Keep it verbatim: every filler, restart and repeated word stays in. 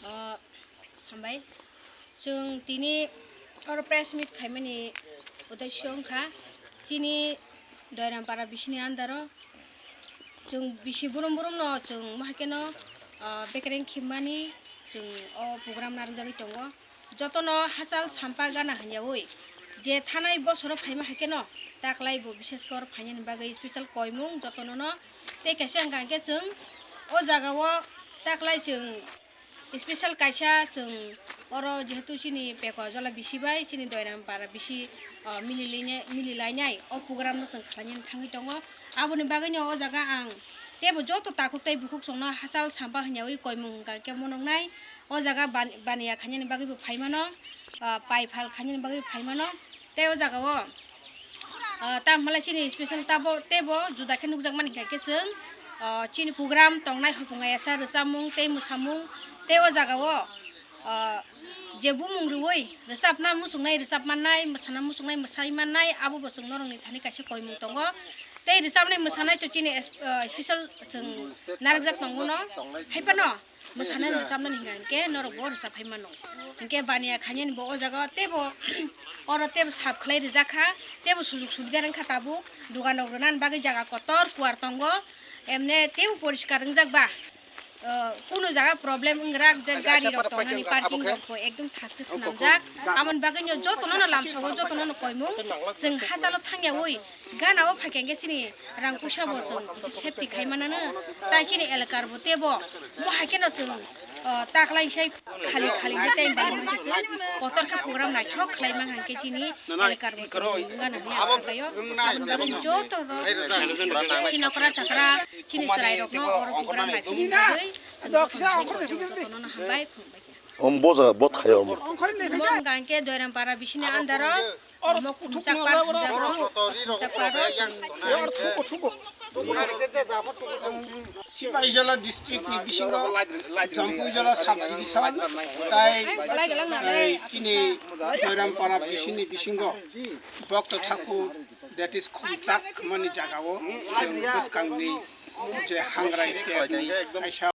O, hambai. Chwng tini oro press meet khaimani uddesyo wngkha chini Doirampara bisini andaro chwng bisi brum brumno chwng mahaikeno, o, bekereng khimmani chwng o program narwkjagwi tongo. Jotono hachal sampa gana hwnyawi je thanai bosoro phaima haikeno taklai bo biseskor phainani bagwi special koimung jotonono. Tei kaisa wngkha hwnkhe chwng o jagao taklai chwng special kaisa chwng oro jehetu chini Pekwa Jola bisi bai chini Doirampara bisi, o, mililai-, mililainai o program no chwng khlainani thangwi tongo. Aboni bagwino o jaga ang teibo joto takhuk tei bukhuk chwngno hachal sampa hwnyawi koimung hwnkha khe monoknai. O jaga ban-, baniya khainani bagwi bo phaimano, ah, pai phal khainani bagwi phaimano. Tei o jaga o, ah, tamo hwnle chini special tabo teibo juda khe nukjakmani hwnkha khe chwng, ah, chini program tongnai hopung ayasa rwchapmung tei mwsamung tei o jaga o, ah, je bumung rwui rwchapna muchungnai rwchap mannai, mwsana muchungnai mwsai mannai, abo bo chwng norokni thani kaisa koimung tongo. Tei rwchapnai mwsanai to chini es-, ah, special chwng narwkjak tongo no. Haiphano mwsana rwchapnani hwnka hinkhe norok bo rwchap phai mano. Hinkhe baniya khainani bo o jaga o teibo oro teibo sap khlai rijak kha, teibo sujuk subida wngkha tabuk, dugan rok rwnani bagwi jaga kotor kuar tongo, emne teibo poriskar wngjak ba, o, kunu jaga problem wngrak je gari rok tongnani parking rok bo ekdom thaste swnamjak, aboni bagwino jotono no lamsogo jotono no koimung chwng hachalo thangyawi. Gana o phaikha hwnkhe chini rang puisa bo chwng kisa safety khai manano, tai chini elakar bo teibo mo hai kheno chwng, o, taklai sai khali khali hwnkhe tei bai mankhe chwng kotor khe program naithok khlai mankha hwnkhe chini elakar bo chwng gana hwnwi ang khaio. Aboni bagwi joto rok chini okra chakra chini chwrai rokno oro program naiphilni bagwi chwng jotono hambai khulumbai kha. Om bo jaga bo thaio omo. Omo hwnkha hwnkhe Doirampara bisini andaro. Omo khumchak par hwnjago, khumchak paro chwng Sipaijala district ni bisingo Jampuijala sub division tai, eh, chini Doirampara bisini bisingo Bhakta Thakur, that is Khumchak hwnmani jagao chwng bwskangni je hangrai terni kaisa